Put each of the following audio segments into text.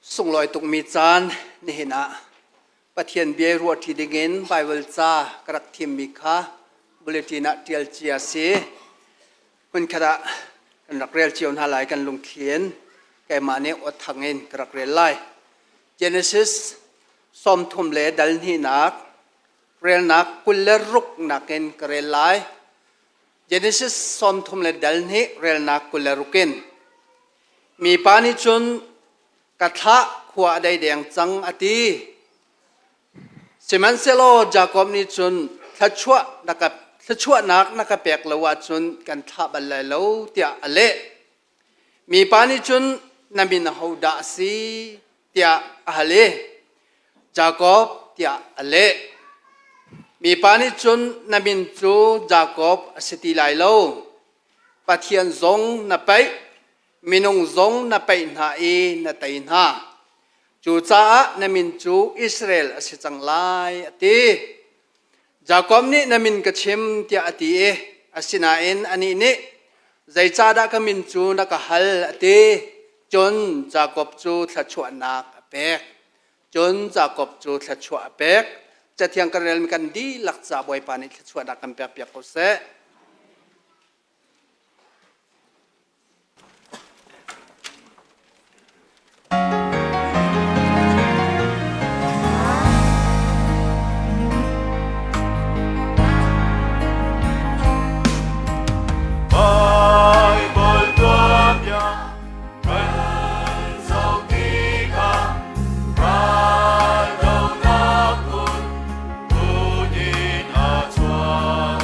Sunglawi tukmi caan nihin ah Pathian bia i ruahṭi dingin Baibal ca ka rak thimmi kha bulletin ah ṭial cia a si. Hmunkhat ah kan rak rel cio hna lai kan lungthli in keimah nih aw thang in ka rak rel lai. Genesis 30 le dal hnihnak relnak 26 nakin ka rel lai. Genesis 30 le dal hnih relnak 26 in. Mipa nih cun ka thlah khua a dei deng cang a ti. Sihmanhsehlaw Jakob nih cun thluachuah na ka thluachuahnak na ka pek lo ahcun kan thlah bal lai lo tiah a leh. Mipa nih cun na min ahodah a si tiah a hal i Jakob tiah a leh. Mipa nih cun na min cu Jakob a si ti lai lo. Pathian zong na paih, minung zong na paih hna i na tei hna. Cucaah na min cu Israel a si cang lai, a ti. Jakob nih na min ka chim tiah a ti i asinain anih nih zeicahdah ka min cu na ka hal a ti. Cun Jakob cu thluachuahnak a pek. Cun Jakob cu thluachuah a pek. Cathiang kan relmi kan dihlak ca Bawipa nih thluachuahnak kan pekpiak ko seh. Baibal tuanbia Kan zoh tikah raldohnak phun phun in a chuak.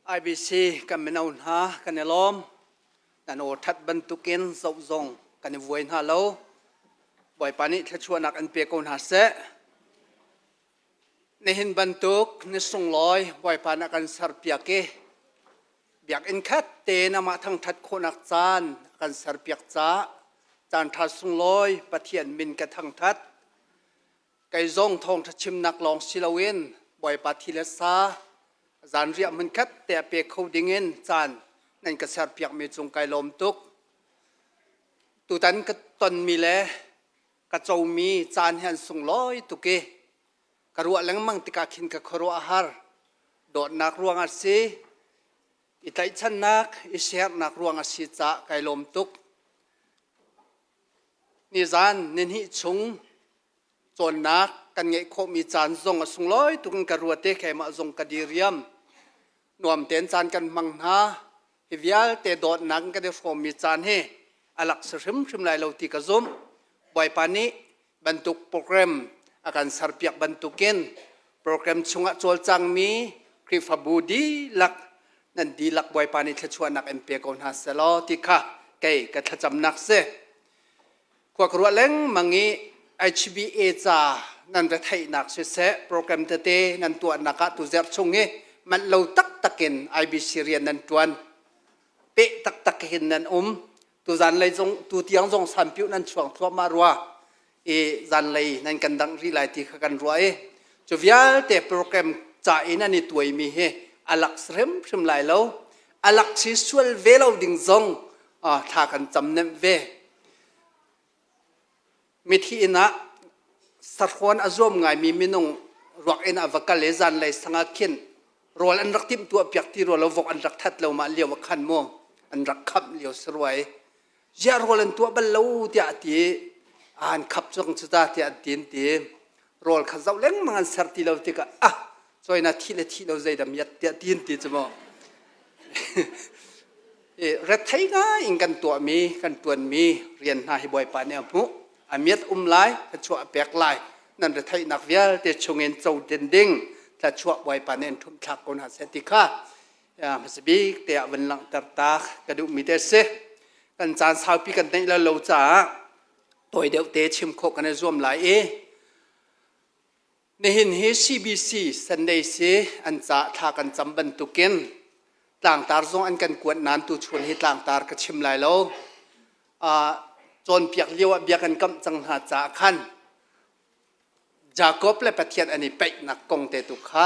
IBC kan mino hna kan i lawm. Nan aw ṭhat bantukin zoh zong kan i vuai hna lo. Bawipa nih thluachuahnak an pe ko hna seh. Nihin bantuk ni sunglawi Bawipa nih a kan serpiak i biakinn khat tein amah thangṭhat khawhnak caan a kan serpiak caah caanṭha sunglawi Pathian min ka thangṭhat. Kei zong thawngṭha chimnak lawng si loin Bawipa thi le sa zanriah hmunkhat te a pe kho dingin caan nan ka serpiakmi cung kai lawm tuk. Tutan ka tonmi le ka comi caan hi an sunglawi tuk i ka ruah lengmang tikah khin ka khuaruah a har. Dawtnak ruangah si, i tlaihchannak, i siaherhnak ruangah si caah kai lawm tuk. Nizan nihnih chung cawnnak kan ngeih khawhmi caan zong a sunglawi tuk in ka ruat i keimah zong ka diriam. Nuam tein caan kan hmang hna. Hi vialte dawtnak in kan i hrawmmi caan hi a lak si hrimhrim lai lo ti ka zumh. Bawipa nih bantuk program a kan serpiak bantukin program chungah cawlcangmi Khrihfabu dihlak nan dihlak Bawipa nih thluachuahnak in pe ko hna selaw ti kha kei ka thlacamnak si. Khua ka ruah lengmang i HBA ca nan retheihnak siseh program tete nan tuahnak ah tuzerh chung i manh lo taktak in IBC rian nan ṭuan. Peh taktak hin nan um. Tuzan lei zong tu tiang zong sanpiuh nan chuang thluahmah rua i zanlei nan kan dangh rih lai ti kha kan ruah i cu vialte program ca in an i tuaimi hi a lak hrimhrim lai lo. A lak si sual ve lo ding zong thla kan cam nemh ve. Mithi inn ah sahrawn a zuam ngaimi minung ruak inn ah va kal i zanlei sang ah khin rawl an rak timhtuah piak ti rua lo vok an rak that lo mah lio ah khan mu an rak khamh lio si rua i ziah rawl an tuah bal lo tiah a ti i an khap cang cu ta tiah an ti an ti rawl kha zoh lengmang an ser ti lo tikah ah coina thih le thih lo zeidam yat tiah ti an ti cu mu Rethei ngai in kan tuahmi, kan ṭuanmi rian hna hi Bawipa nih a hmuh. A miat um lai, thluachuah a pek lai. Nan retheihnak vialte chungin co din ding thluachuah Bawipa nih in ṭhumhthlak ko hna seh ti kha hmasa bik te ah vun langhter ta ka duhmi te a si. Kan caan saupi kan neih lo lo caah tawi deuh te chim khawh kan i zuam lai i Nihin hi CBC Sunday si an ca thla kan cam bantukin tlangtar zong an kan kuat nain tuchun hi tlangtar ka chim lai lo. Cawnpiak lio ah bia kan kamh cang hna caah khan Jakob le Pathian an i peihnak kong te tu kha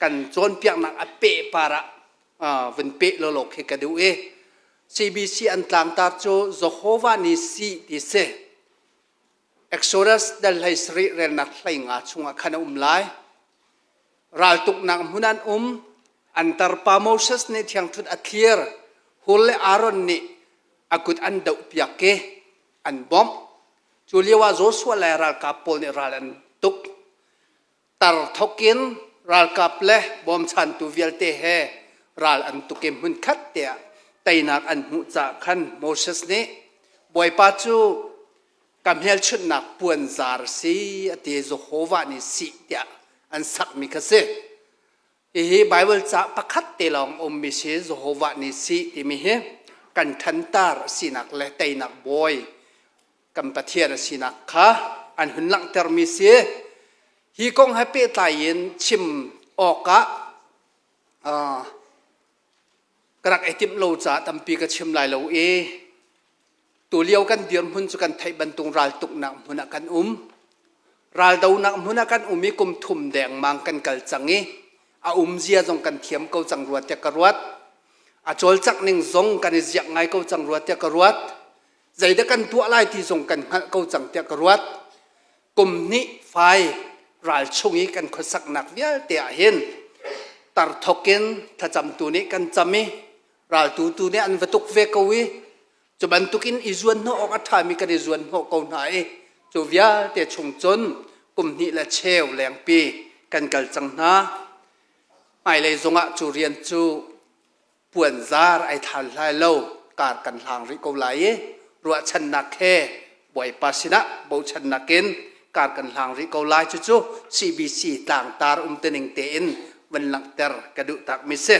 kan cawnpiaknak a peh par ah vun peh lawlaw khi ka duh i CBC an tlangtar cu Jehovah nih si ti si. Exodus dal 17 relnak 15 chungah khan a um lai. Raltuknak hmun an um. An tarpa Moses nih thiangṭhut a thlir. Hur le Aaron nih a kut an dohpiak i an bawmh. Cu lioah Joshua le ralkap pawl nih ral an tuk. Tar thokin ralkap le bawmchantu vialte he ral an tuk i hmunkhat te ah teinak an hmuh caah khan Moses nih Bawipa cu ka hmelchunhnak puanzar a si a ti Jehovah nih sih tiah an sakmi kha si. Hihi Baibal ca pakhat te lawng ummi si Jehovah nih sih timi hi kan ṭhantar a sinak le teinak bawi kan Pathian a sinak kha an hun langhtermi si. Hi kong he pehtlai in chim awkah ka rak i timh lo caah tampi ka chim lai lo i tulio kan dirhmun cu kan theih bantuk raltuknak hmun ah kan um. Raldonak hmun ah kan um i kum thum dengmang kan kal cang i a umzia zong kan thiam ko cang rua tiah ka ruat. A cawlcangh ning zong kan i ziak ngai ko cang rua tiah ka ruat. Zeidah kan tuah lai ti zong kan hngalh ko cang tiah ka ruat. Kum hnih fai ral chung i kan khuasaknak vialte ah hin tar thok in thlacamtu nih kan cam i raltu tu nih an va tuk ve ko i cu bantukin i zuan hnawh awk a ṭhami kan i zuan hnawh ko hna i cu vialte chung cun kum hnih le cheu lengpi kan kal cang hna. Hmailei zongah cu rian cu puanzar ai thal hlai lo kar kan hlang rih ko lai i ruahchannak he Bawipa sinah bochannak in kar kan hlang rih ko lai cucu CBC tlangtar umtuning tein van langhter ka duh tak mi si.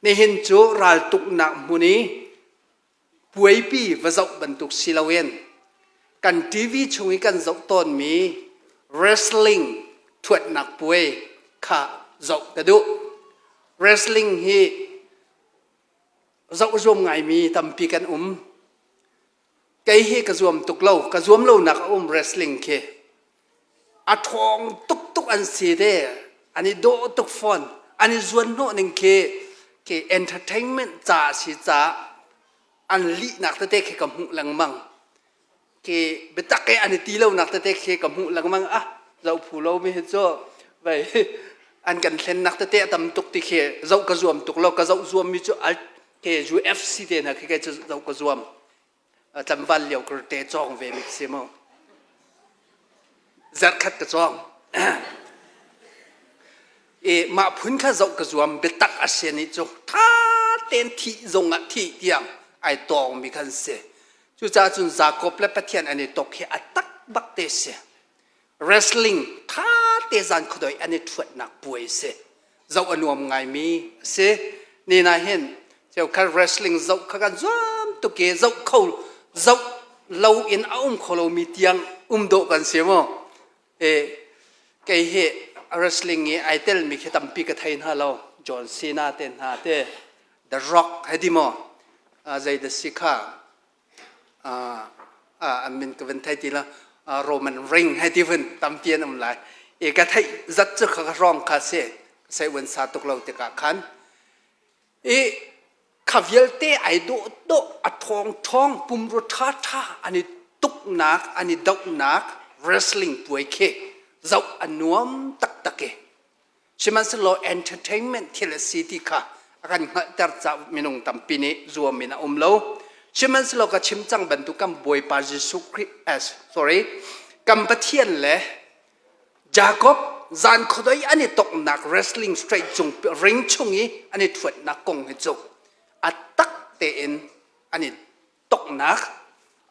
Nihin cu raltuknak hmun i puaipi va zoh bantuk si loin kan TV chung i kan zoh tawnmi wrestling thuatnak puai kha zoh ka duh. Wrestling hi zoh zuam ngaimi tampi kan um. Kei hi ka zuam tuk lo. Ka zuam lonak a um wrestling khi. A ṭhawng tuktuk an si te. An i dawh tuk fawn. An i zuan hnawh ning khi khi entertainment ca a si caah an lihnak tete khi ka hmuh lengmang. Khi biatak i an i ti lonak tete khi ka hmuh lengmang. Ah, zoh phu lomi hi cu vei an kan hlennak tete a tam tuk ti khi zoh ka zuam tuk lo. Ka zoh zuammi cu ke UFC te hna khi kei cu zoh ka zuam. Tlangval lio te cawng ve mi si mu. Zarkhat ka cawng. E mah phun kha zoh ka zuam biatak a si ni cu tha ten thi zong ah thi tiang ai tawng mi khan si. Cucaah cun Jacob le Pathian an i tok hi a tak bak te si. Wrestling tha te zan khuadoi an i thuatnak puai si. Zoh a nuam ngaimi a si. Ni na hin cheukhat wrestling zoh kha kan zuam tuk i zoh kho zoh lo in a um kho lomi tiang um dawh kan si mu. E kei hi wrestling i ai telmi khi tampi ka thei hna lo. John Cena te hna te The Rock he di maw zei da si kha an min ka van thei ti la Roman ring he ti vun tampi an um lai e ka theih zat cu kha wrong kha si sei wan sa tuk lo tikah khan i kha vialte ai dawh dawh a thawng thawng pumru tha tha an i tuknak an i dohnak wrestling puai khi zoh a nuam taktak e Sihmanhsehlaw entertainment thil a si ti kha a kan hngalhter caah minung tampi nih zuam in a um lo. Sihmanhsehlaw ka chim cang bantuk kan Bawipa Jesuh Khrih as sorry kan Pathian le Jacob zan khuadei an i toknak wrestling straight cung ring chung i an i thuatnak kong hi cu a tak tein an i toknak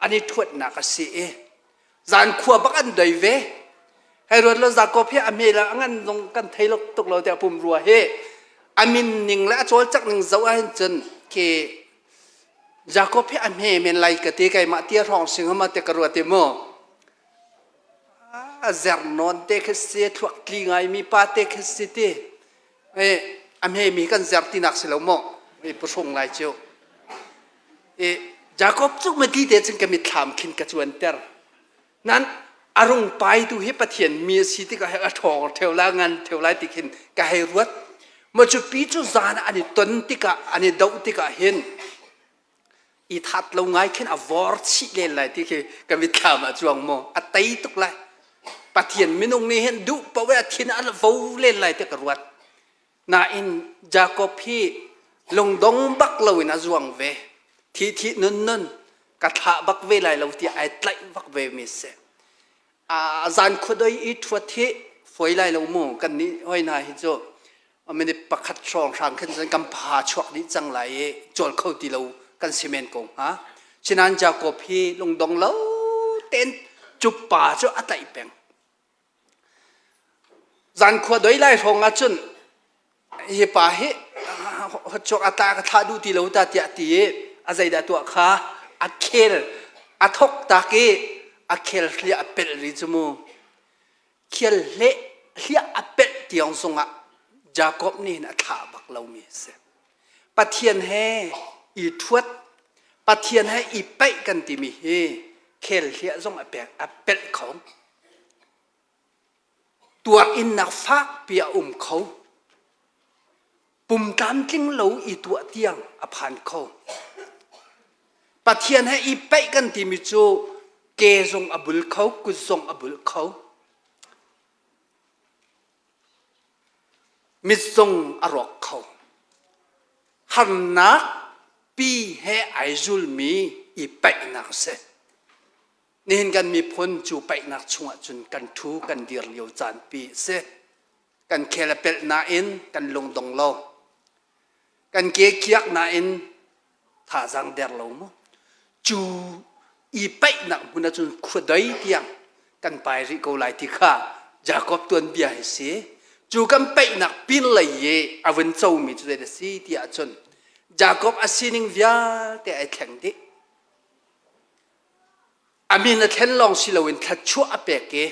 an i thuatnak a si i zan khua bak an doi ve hei ruat lo Jacob hi a hmel a ngan zong kan thei lo tuk lo tiah pum rua hi a min ning le a cawlcangh ning zoh ahhin cun khi Jacob hi a hme men lai ka ti keimah tia hrawng sing ma te ka ruat i mu a zer nawn te khi si thluak tli ngai mi pa te khi si ti a hme mi kan zer tinak si lo maw i puhrung lai cu I Jakob cu mati te cun ka mitthlam khin ka cuanter. Nan a rung paitu hi Pathian mi a si tikah a ṭhawng ṭheo lai ngan ṭheo lai ti khin ka hei ruat. Maw cu pi cu zan an i ton tikah an i doh tikah hin i that lo ngai khin a vor chih len lai ti khi ka mitthlam ah cuang maw a tei tuk lai. Pathian minung nih hin duh paoh a thin a vo len lai ti ka ruat. Nain Jakob hi lungdong bak loin a zuang ve. Thi thi nun nun ka thlah bak ve lai lo tiah ai tlaih bak ve mi si. A zan khuadoi i ṭhuat hi foi lai lo mu kan nih hoi hna hi cu minute pakhat hrawng hrang khin cun kan pha chuak dih cang lai i cawl kho ti lo kan si men ko hnga. Sinain Jakob hi lungdong lo tein cu pa cu a tlaih peng. Zan khua doi lai hrawng ah cun hi pa hi hotchuak a tla ka thlah duh ti lo ta tiah ti i a zeidah tuah kha a khel a thok tak i a khel hliah a pelh ri cu mu khel hleh hliah a pelh tiang zongah Jakob nih hin a thlah bak lomi a si. Pathian he i ṭhuat Pathian he i paih kan timi hi khel hliah zong a pek a pelh kho. Tuarinnak fakpi a um kho. Pum tlamtling lo i tuah tiang a phan kho. Pathian he i paih kan timi cu ke zong a bul kho, kut zong a bul kho. Mit zong a rawk kho. Harnak pi he ai zulmi i paihnak a si. Nihin kan miphun cu paihnak chungah cun kan ṭhu kan dir lio caan pi a si. Kan khel a pelh nain kan lungdong lo. Kan ke kiak nain thazaang der lo mu. Cu i paihnak hmun ahcun khuadei tiang kan pai rih ko lai ti kha Jakob tuanbia hi si. Cu kan paihnak pinlei i a vun comi cu zei a si ti ahcun. Jakob a sining vialte ai thleng dih. A min a thlen lawng si loin thluachuah a pek i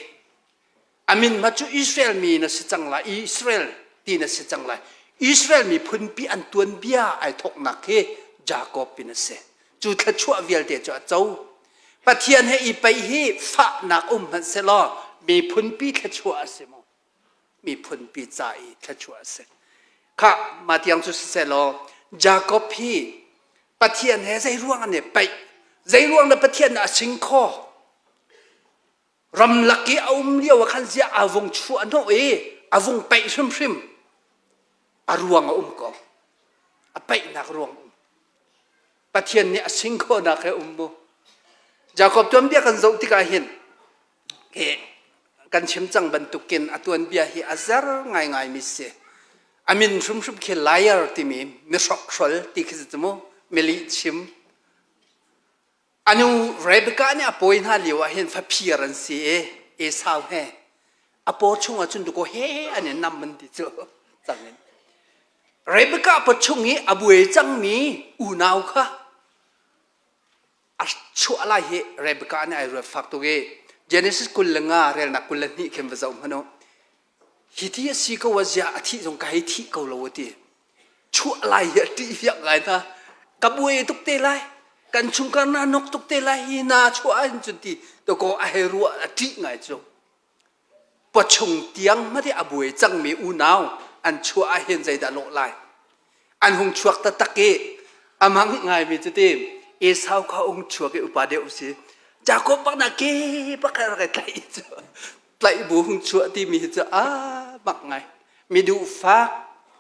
a min hma cu Israel mi na si cang lai, Israel ti na si cang lai. Israel miphunpi an tuanbia ai thawknak hi Jakob in a si. Cu thluachuah vialte cu a co. Pathian he i paih hi fahnak um hmanh sehlaw miphunpi thluachuah a si mu. Miphunpi ca i thluachuah a si. Khah, mah tiang cu siseh law Jakob hi Pathian he zei ruang an i paih? Zei ruang dah Pathian a sing khaw? Ramlak i a um lio ah khan ziah a vung chuah hnawh i a vung paih hrimhrim. A ruang a um ko. A paihnak ruang um. Pathian nih a sing khawhnak he um mu. Jakob tuanbia kan zoh tikah hin he kan chim cang bantukin a tuanbia hi a zer ngaingai mi si. A min hrimhrim khi liar timi mihrokhrol ti khi si mu milih chim. Anu Rebecca nih a pawi hna lio ah hin faphir an si i Esau he a paw chungah cun dukaw he an i nam an ti cu cang in. Rebecca paw chung i a buai cangmi unau kha a chuah lai hi Rebecca nih ai ruat fak tuk i Genesis 25 relnak 22 khin va zoh hmanh u. Hi ti a si ko a zia a thih zong ka hei thih ko lo a ti. Chuah lai hi a ṭih fiak ngai hna. Ka buai tuk te lai. Kan chungkar na nok tuk te lai hi na chuah ahhin cun ti to ko a hei ruah a ṭih ngai cu. Pawchung tiang hmanh a buai cangmi unau an chuah ahhin zeidah lawh lai? An hung chuak taktak i a mang ngaimi cu ti Esau kha ung chuak i upa deuh si. Jakob bak na ke bak rak i tlaih cu tlaih bu hung chuah timi hi cu a bak ngai. Mi duhfak,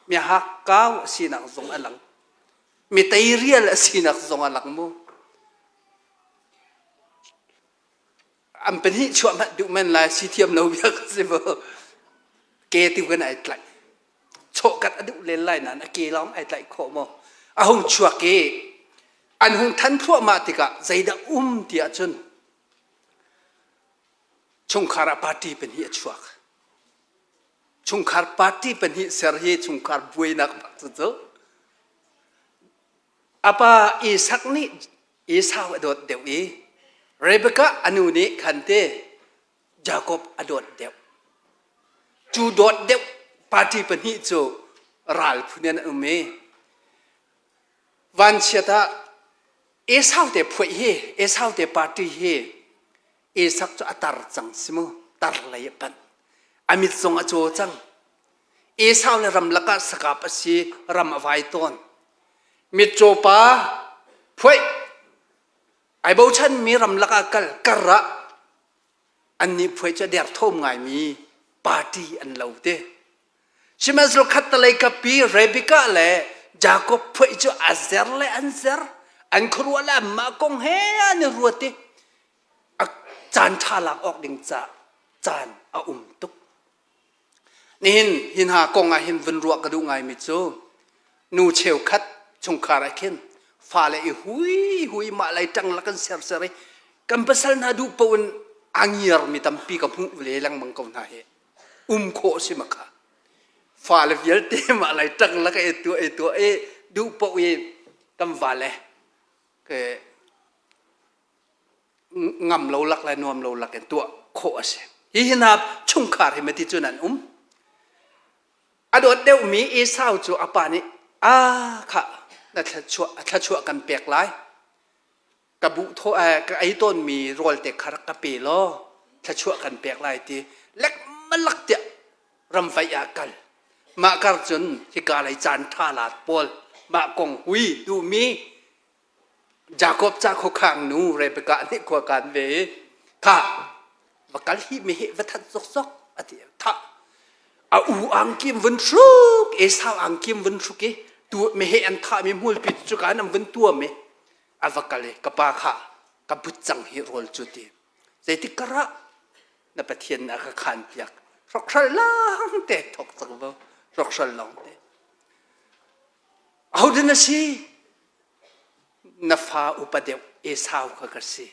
mi hakkau a sinak zong a lang. Mi teirial a sinak zong a lang mu. An pahnih chuah hmanh duh men lai si thiam lo bia ka si mu ke tu kan ai tlaih chawhkat a duh len lai nain a ke lawng ai tlaih khawh maw a hung chuak i an hung than thluahmah tikah zeidah um ti ahcun chungkhar ah party pahnih a chuak chungkhar party pahnih ser hi chungkhar buainak bak cu cu a pa Isak nih Esau a dawt deuh i Rebekah a nu nih khan te Jakob a dawt deuh. Cu dawt deuh party pahnih cu ral phun in an um i vanchiat ah Esau te phuaih hi Esau te party hi Isak cu a tar cang si mu tar lei a panh a mit zong a caw cang Esau le ramlak ah sakap a si ram a vai tawn mitcaw pa phuaih ai bochanmi ramlak ah kal kar ah annih phuaih cu a derthawm ngaimi party an lo te sihmanhsehlaw khattalei kapi Rebekah le Jakob phuaih cu a zer le an zer an khuaruah le anmah kong he an i ruat i a caan ṭha lak awk ding ca caan a um tuk Nihin hi hna kong ah hin vun ruah ka duh ngaimi cu nu cheukhat chungkhar ah khin fale i hui hui mah lei ṭang la kan ser ser i kan pasal hna duh paoh in a ngiar mi tampi ka hmuh ve lengmang ko hna hi um khawh si ma kha fale vialte mah lei ṭang la ka i tuah i tuah i duh paoh i kan vale ke ngam lo lak le nuam lo lak in tuah khawh a si. Hi hi hna chungkhar hi mati cun an um. A dawt deuhmi Esau cu a pa nih a kha na thluachuah a thluachuah kan pek lai. Ka buh thaw ka ei tawnmi rawl te kha rak ka pe law thluachuah kan pek lai ti lekmalak tiah ramvaih ah kal. Mah kar cun hika lei caan ṭha laat pawl mah kong hui duhmi Jakob ca khuakhang nu Rebekah nih khua kan ve i tha va kal hi mi hi va that zokzok a ti tha a u angkim vun hruk Esau angkim vun hruk i tu mi he an thah mi hmulpi cu kan an vun tuam i a va kal i ka pa kha ka but cang hi rawl cu ti zeitik karah na Pathian na ka khan piak hrokhral lang te thok cang vo hrokhral long te ahodah na si Na fa upa deuh Esau kha ka si.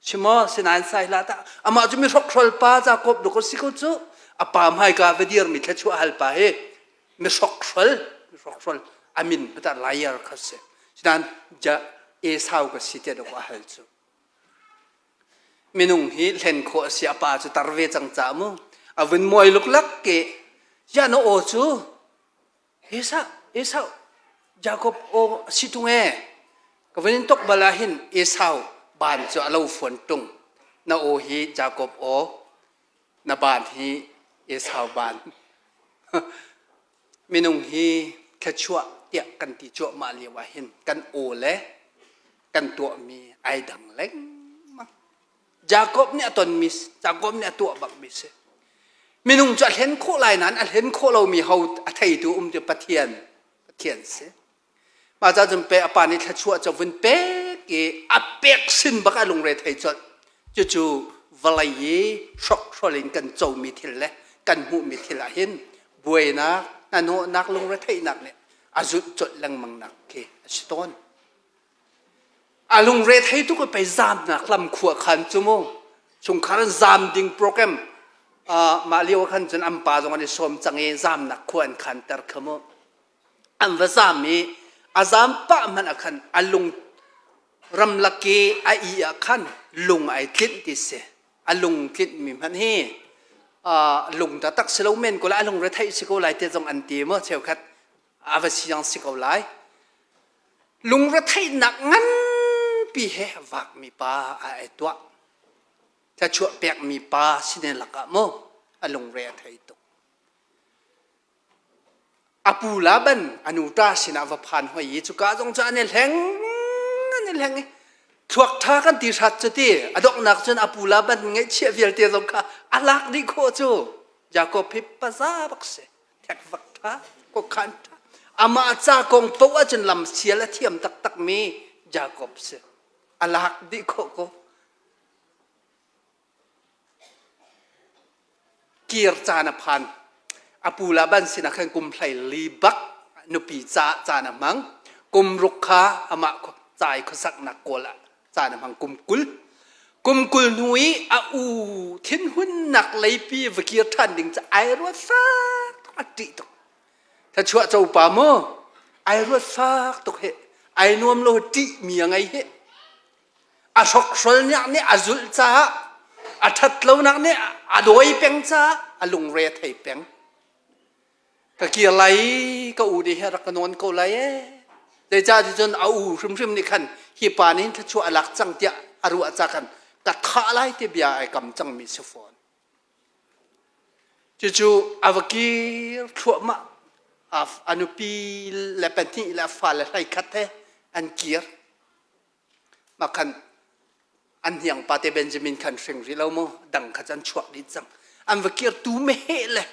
Simaw sinain sai hlah tah. Amah cu mi hrokhrol pa Jakob dawk a si ko cu. A pa hmaika va dirmi thluachuah hal pa hi mi hrokhrol, mi hrokhrol a min hmata liar kha si. Cutan ja Esau ka si tiah dawk a hal cu. Minung hi hlen khawh a si a pa cu tar ve cang ca mu. A vun muai luklak ke ya na aw cu Esau Esau Jacob aw si tung e ka vun in tok bal ah hin Esau ban cu a lo fuan tung na aw hi Jacob aw na ban hi Esau ban Minung hi thluachuah tiah kan ti cuahmah lio ah hin kan aw le kan tuahmi ai dang lengmang. Jakob nih a tonmi Jakob nih a tuah bakmi si. Minung cu a hlen khawh lai nain a hlen khawh lomi ho a theitu um cu Pathian Pathian si. Mah ca cun pe a pa nih thluachuah cu vun pek i a pek sin bak a lungre thei colh. Cucu vawlei i hrokhrol in kan comi thil le kan hmuhmi thil ah hin buainak, hnahnawhnak, lungretheihnak nih a zulh colh lengmang nak khi a si tawn. A lungre thei tuk i pei zaamnak lam khua khan cu mu chungkhar an zaam ding program uh, mah lio khan cun an pa zong an i sawm cang i zaamnak khua an khan ter kha mu. An va zaam i a zaam pah hmanh ah khan a lung ramlak i a i ah khan lung ai tlinh ti si. A lung tlinh mi hmanh hi lung taktak si lo men ko lai, a lung retheih si ko lai ti zong an ti maw cheukhat a va siang si ko lai. Lung retheihnak nganpi he vakmi pa a ai tuah. Thluachuah pekmi pa sine lakah maw a lungre a thei tuk. A pu Laban a nuṭa sinah va phan hoi i cuka zong cu an i hleng an i hleng i thluak ṭha kan ti hrat cu ti a donghnak cun a pu Laban ngeihchiah vialte zong kha a lak dih khawh cu Jakob hi paza bak si thekvak ṭha khuakhan ṭha amah ca kong paoh ahcun lam sial a thiam taktakmi Jakob si a lak dih khawh ko Kir caan a phan. A pu Laban sinah khan kum 14 bak nupi ca caan a hmang. Kum ruk kha amah ca i khuasaknak kawl ah caan a hmang kum 20. Kum 20 hnu i a u thinhunnak leipi va kir ṭhan ding cu ai ruat fak tuk a ṭih tuk. Thluachuah copa mu ai ruat fak tuk hi ai nuam lo ṭih mi a ngei hi. A hrokhrolnak nih a zulh caah a ṭhatlonak nih a dawi peng caah a lungre a thei peng. Ka kir lai ka u nih hi rak ka nawn ko lai ee. Zeicahtiah a u hrimhrim nih khan hi pa nih hin thluachuah a lak cang tiah a ruah ca khan ka thah lai ti bia ai kam cangmi si fawn. Cucu a va kir thluahmah. A nupi le pahnih le a fale 11 he an kir. Mah khan an hniang pate Benjamin khan hring rih lo maw dang kha cu an chuak dih cang. An va kir tu meheh le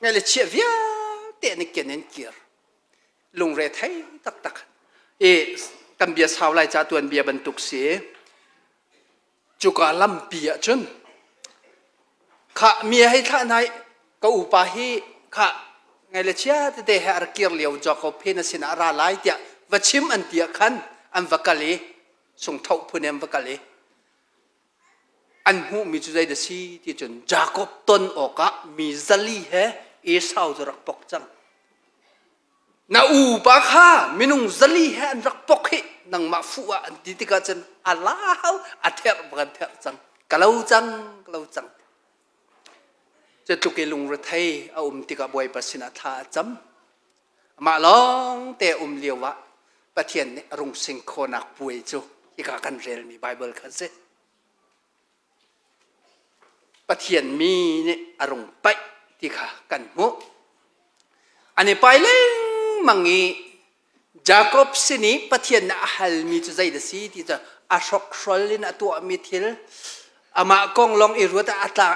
ngai le chiah vialte an i ken in kir. Lungre thei taktak. I kan bia sau lai ca tuan bia bantuk si. Cuka lampi ah cun khah mi hei thlah hna i ka upa hi khah ngai le chia tete he a rak kir lio Jakob he na sinah a ra lai tiah va chim an ti ah khan an va kal i sungthoh phun in an va kal i an hmuhmi cu zei dah si ti cun Jakob ton awkah mi 400 he Esau cu rak pok cang. Na upa kha minung 400 he an rak pok hi nangmah fuh ah an ti tikah cun a lau a therh bak an therh cang ka lo cang ka lo cang cu tluk i lungrethei a um tikah Bawipa sinah thla a cam amah lawng te um lio ah Pathian nih a rung sing khawhnak puai cu hika kan relmi Bible kha a si Pathian mi nih a rung paih ti kha kan hmuh. An i pai lengmang i Jakob sin i Pathian nih a halmi cu zei dah si ti cu a hrokhrol in a tuahmi thil amah kong lawng i ruat ah a tla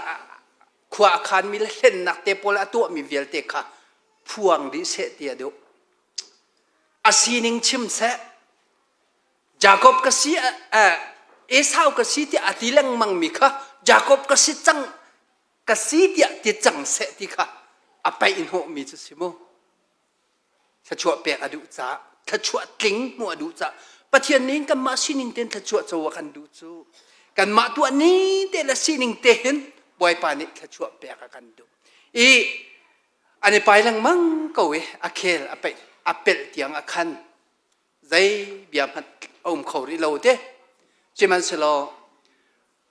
khua a khanmi le hlennak te pawl a tuahmi vialte kha phuang dih seh ti a duh. A sining chim seh Jakob ka si Esau ka si tiah a ti lengmang mi kha Jakob ka si cang ka si tiah ti cang seh ti kha a paih hnawhmi cu si mu. Thluachuah pek a duh caah thluachuah tling hmuh a duh caah Pathian nih kanmah sining tein thluachuah co a kan duh cu kanmah tuah ni te le sining te hin Bawipa nih thluachuah pek a kan duh. I an i pai lengmang ko i a khel a peih a pelh tiang a khan. Zei bia hmanh a um kho rih lo te. Sihmanhsehlaw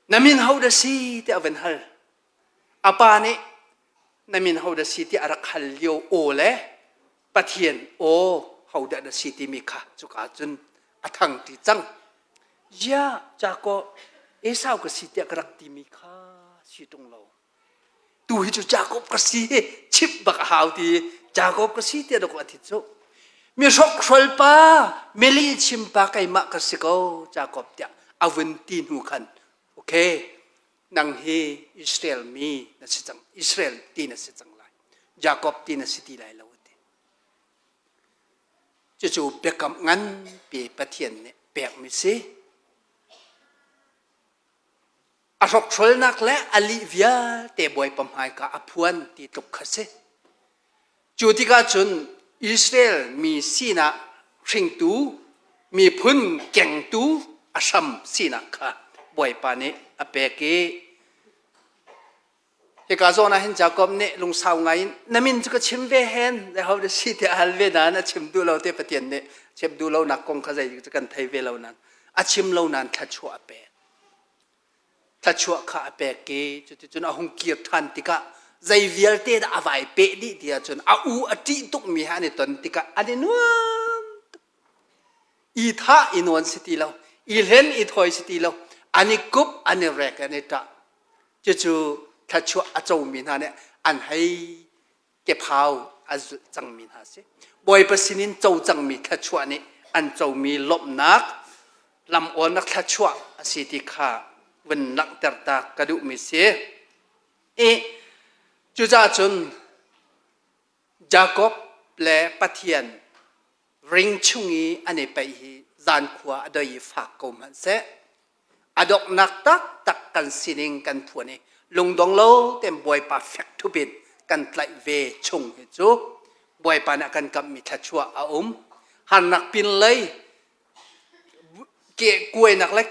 na min ho dah si tiah a van hal. A pa nih na min ho dah si tiah a rak hal lio aw le Pathian aw ho dah na si timi kha cuka cun a thang ti cang. Ziah Jakob Esau ka si tiah ka rak timi kha si tung lo. Tu hi cu Jakob ka si hi chimh bak a hau ti Jakob ka si tiah dawk a thi cu. Mi hrokhrol pa, mi chim pa keimah ka si ko Jakob tiah a vun ti hnu khan okay nang hi Israel mi na si cang Israel ti na si cang lai Jakob ti na si ti lai lo ti cucu biakam nganpi Pathian nih pekmi si a hrokhrolnak le a lih vialte Bawipa hmaika a phuan ti tluk kha si Cu tikah cun Israel mi sinah hringtu, miphun kengtu a hram sinak kha Bawipa nih a pek i hika zawn ah hin Jakob nih lungsau ngai in na min cu ka chim ve hen ho dah si tiah a hal ve nain a chim duh lo te Pathian nih chim duh lonak kong kha zei cu kan thei ve lo nain a chim lo nain thluachuah a pek. Thluachuah kha a pek i cuticun a hung kir ṭhan tikah zei vialte dah a vai peh dih ti ahcun a u a ṭih tukmi he an i ton tikah an i nuam tuk. I thah i nawn si ti lo, i hlen i thawi si ti lo, an i kup, an i rek, an i ṭah. Cucu thluachuah a comi hna nih an hei kephau a zulh cangmi hna si. Bawipa sinin co cangmi thluachuah nih an comi lawmhnak lam awnnak thluachuah a si ti kha vun langhter ta ka duhmi si. I cucaah cun Jakob le Pathian ring chung i an i paih hi zan khua a doi i fak ko hmanh seh a donghnak taktak kan sining kan phuan i lungdong lo tein Bawipa fek ṭhup in kan tlaih ve chung hi cu Bawipa nih a kan kamhmi thluachuah a um. Harnak pinlei kuainak le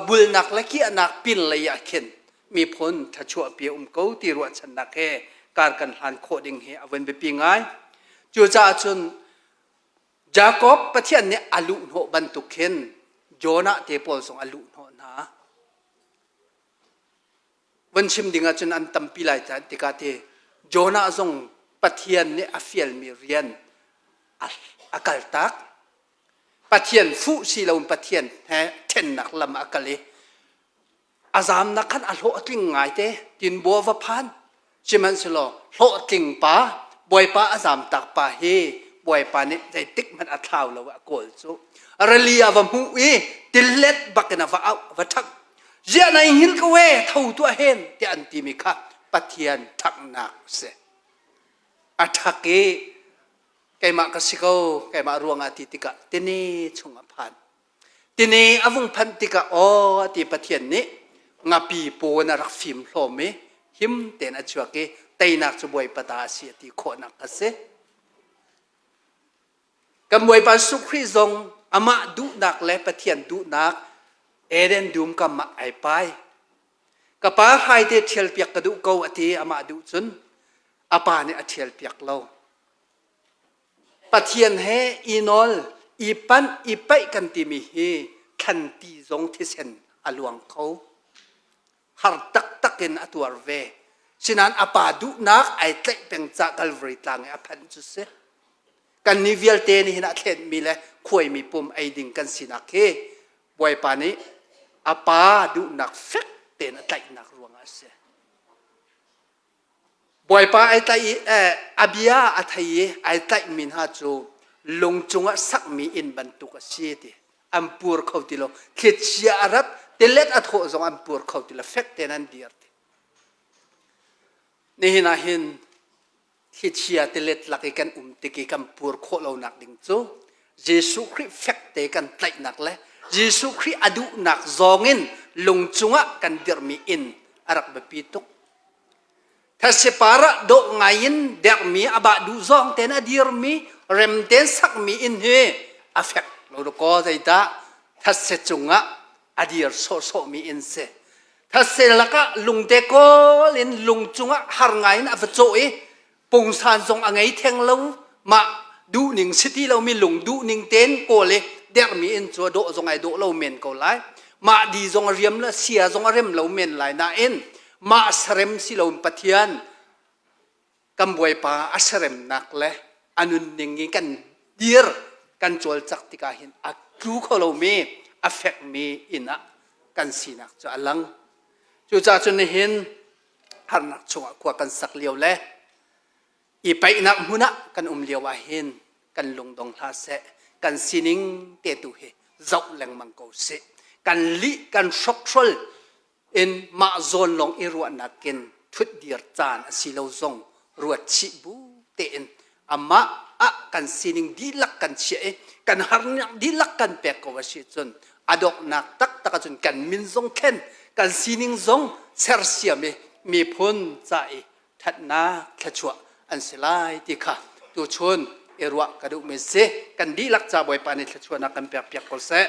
bulnak le kiahnak pinlei ah khin miphun thluachuah pi a um ko ti ruahchannak he kar kan hlan khawh ding hi a vun biapi ngai. Cucaah cun Jakob Pathian nih a luhhnawh bantuk khin Jonah te pawl zong a luhhnawh hna. Von chim ding ahcun an tampi lai tikah ti Jonah zong Pathian nih a fialmi rian a kaltak. Pathian fuh si loin Pathian he ṭhennak lam a kal i A zamnak khan a hlawh a tling ngaite tinbaw va phan. Sihmanhsehlaw hlawhtling pa, Bawipa a zamtak pa hi Bawipa nih zeitik hmanh a thlau lo a kawl cu. Rili a va hmuh i tillet bakin a va auh, a va ṭhangh. Ziah nai hngilh ko e, tho tuah hen, tiah an timi kha Pathian ṭhanghnak a si. A ṭhak i keimah ka si ko, keimah ruangah ti tikah tini chung a phan. Tini a vung phanh tikah aw a ti Pathian nih ngapi paw in a rak fim hlawm i him tein a chuak i teinak cu Bawipa ta a si a ti khawhnak a si. Kan Bawipa Jesuh Khrih zong amah duhnak le Pathian duhnak Eden dum kam ah ai pai. Ka pa hraite ṭhialpiak ka duh ko a ti amah duh cun a pa nih a ṭhialpiak lo. Pathian he i nawl, i panh, i paih kan timi hi thlanti zong thisen a luang kho. Har taktak in a tuar ve. Sinain a pa duhnak ai tlaih peng ca Calvary tlang i a phanh cu si. Kannih vialte nih hin a thlenmi le khuaimi pum ei ding kan sinak hi Bawipa nih a pa duhnak fek tein a tlaihnak ruangah a si. Bawipa ai tlaih i a bia a thei i ai tlaihmi hna cu lung cungah sakmi inn bantuk a si ti an pur kho ti lo thlichia a rat tilet a thawh zong an pur kho ti lo fek tein an dir ti nihin ah hin thlichia tilet lak i kan um tik i kan pur khawh lonak ding cu Jesuh Khrih fekte kan tlaihnak le Jesuh Khrih a duhnak zawng in lung cungah kan dirhmi inn a rak biapi tuk Thasepar ah dawh ngai in dermi a bah duh zawng tein a dirmi rem tein sakmi inn hi a fek lo dakaw zeidah thase cungah a dir sawhsawhmi inn si. Thase lakah lungte kawl in lung cungah har ngai in a va cawh i pungsan zong a ngei theng lo mah. Duhning si ti lomi lung duhning tein kawl i dermi inn cu a dawh zong ai dawh lo men ko lai. Mah di zong a riam le sia zong a rem lo men lai nain mah sarem si loin Pathian kan Bawipa a seremnak le a nunning i kan dir kan cawlcak tikah hin a tlu kho lomi a fekmi inn ah kan sinak cu a lang. Cucaah cun nihin harnak chungah khua kan sak lio le i paihnak hmun ah kan um lio ah hin kan lungdong hlah seh, kan sining te tu hi zoh lengmang ko sih. Kan lih kan hrokhrol in mah zawn lawng i ruahnak in thutdir caan a si lo zong ruat chih bu tein amah ah kan sining dihlak kan chiah i kan harnak dihlak kan pek ko a si cun a donghnak taktak ahcun kan min zong thlen, kan sining zong sersiam i miphun ca i ṭhatnak thluachuah an si lai ti kha tuchun i ruah ka duhmi si. Kan dihlak ca Bawipa nih thluachuahnak kan pek piak ko seh.